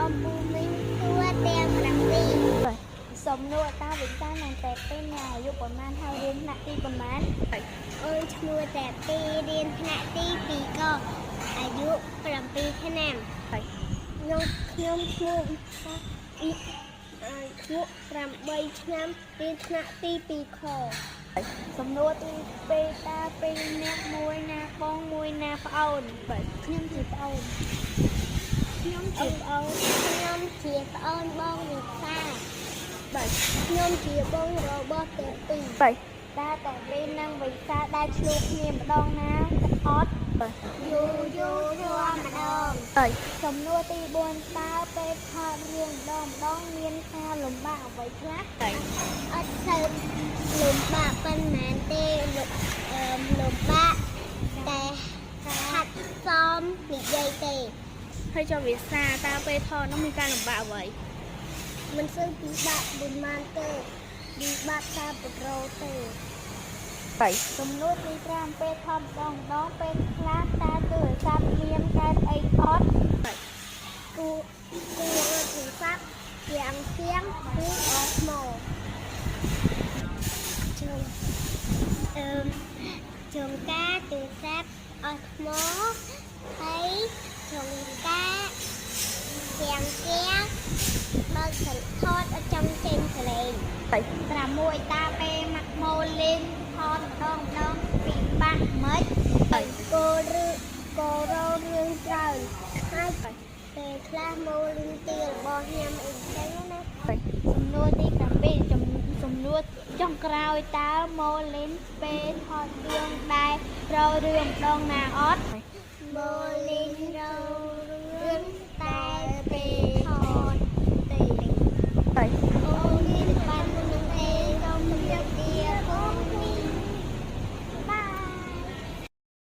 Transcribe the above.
បងពូមីងសួរទាំង7 សំណួរតើវិសាលនិងតែពីអ្នកអាយុប៉ុន្មានហើយរៀនថ្នាក់ទីប៉ុន្មាន អូនឈ្មោះតែពីរៀនថ្នាក់ទី2កអាយុ7ឆ្នាំខ្ញុំខ្ញុំឈ្មោះអាយុ8ឆ្នាំរៀនថ្នាក់ទី2ខ សំណួរទី2តើពីរអ្នកមួយណាបងមួយណាប្អូនខ្ញុំជាប្អូនខ្ញុំជាប្អូន ខ្ញុំជាប្អូនបងវិសា បាទ ខ្ញុំជាបងរបស់តែពី បាទតើតែពីនិងវិសាលដែលឆ្លោះគ្នាម្ដងណាអត់បាទ យូរយូរធម្មម្ដង ហើយសំណួរទី4តើពេលថតរឿងម្ដងម្ដងមានការលំបាកអ្វីខ្លះ អត់សូវលំបាកប៉ុន្មានទេលំអឺលំបាកតែហាត់សមនិយាយទេ ហើយចុះវិសាលតើពេលថតនោះមានការលំបាកអ្វី មិនសូវពិបាកប៉ុន្មានទេពិបាកតែប្រូទេ បាទសំណួរទី5ពេលថតម្ដងម្ដងពេលខ្លះតើទូរស័ព្ទមានកើតអីអត់ គូគូទូរស័ព្ទយ៉ាងគៀងគឺអស់ថ្មជុំអឺជុំការទូរស័ព្ទអស់ថ្មហើយជុំការយ៉ាងគៀងបើកសន្ធតអត់ចង់ចេញសលេង 6តើពេលម៉ាក់ម៉ូលីនថតម្ដងម្ដងពិបាកម៉េច គោឬគោររឿងច្រើនហើយពេលខ្លះមកលីងទីរបស់ញ៉ាំអីចឹងណា សំណួរទី7ចំសំណួរចុងក្រោយតើម៉ូលីនពេលថតរឿងដែររករឿងម្ដងណាអត់ មកលីងរឿងតែពេលថតទេ ហើយ